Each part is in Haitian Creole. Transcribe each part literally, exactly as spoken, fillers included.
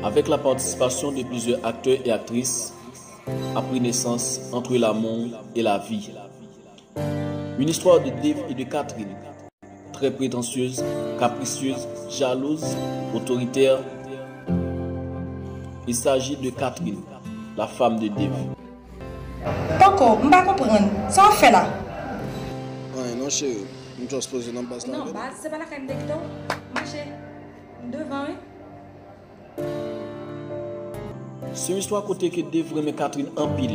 Avec la participation de plusieurs acteurs et actrices, a pris naissance Entre l'amour et la vie. Une histoire de Dave et de Catherine, très prétentieuse, capricieuse, jalouse, autoritaire. Il s'agit de Catherine, la femme de Dave. Koko, m pa konprann. Sa w ap fè la? Anyen non cheri, m just poze nan baz la. Non, baz, se pa lakay m te kite w. Mache. M devan, wi. Se yon istwa kote ke Dave renmen Catherine anpil.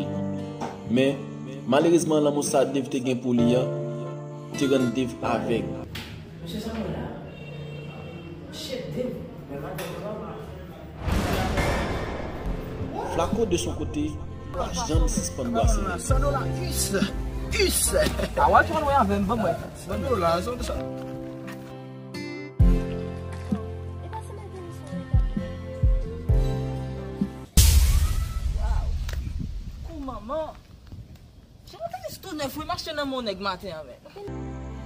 Men, malerezman, lanmou sa Dave te gen pou li an te rann Dave avèg. Mesye sa mwen la. Shit, Dave. Men madanm papa. Flaco de son kote pa janm sispann brase. San dola, us, us. A wè, tchon wè avè m, ban mwen. San dola, san dola. Kou manman. Jan tris tou nèf wi, m achte nan men yon nèg maten an men.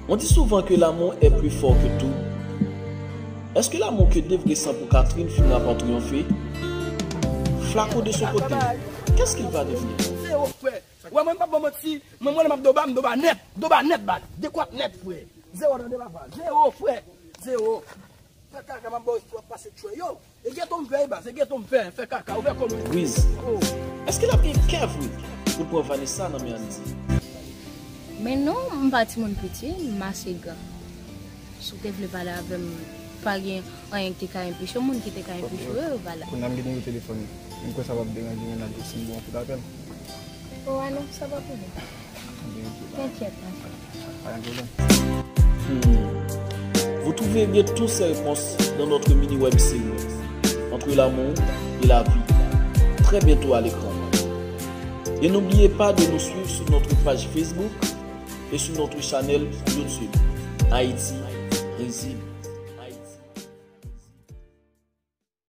On dit souvent que l'amour est plus fort que tout. Est-ce que l'amour que Dave ressent pour Catherine finira par triompher? Flaco de son côté, qu'est-ce qu'il va devenir? Zewo frè. Wè mwen m p ap ban manti. Mwen mwen m ap doba, m doba nèt. Doba nèt baz. Dekwat nèt frè. Zewo tande papa. Zewo frè. Zewo. Fè kaka m ap ba w istwa pase tchwè yo. E geto m fè e baz, e geto m fè, fè kaka, ouvè kò nou. Wiz, èske l ap gen kè vre pou l pran Vanessa nan men Andy? Men non, m pa timoun piti, m ase gran. Si w te vle pale avè m, pa gen anyen ki te ka enpeche w, moun ki te ka enpeche w yo, yo pa la. Kounye a m gen nimewo telefòn li. M kwè sa p ap deranje Renato si m ba w yon kout apèl. O a non, sa pa pwoblèm. T'inquiète, ma chérie. Pa gen pwoblèm. Hmm. Vous trouverez toutes ces réponses dans notre mini web série Entre l'amour et la vie, très bientôt à l'écran. Et n'oubliez pas de nous suivre sur notre page Facebook et sur notre channel YouTube. Haïti Risible.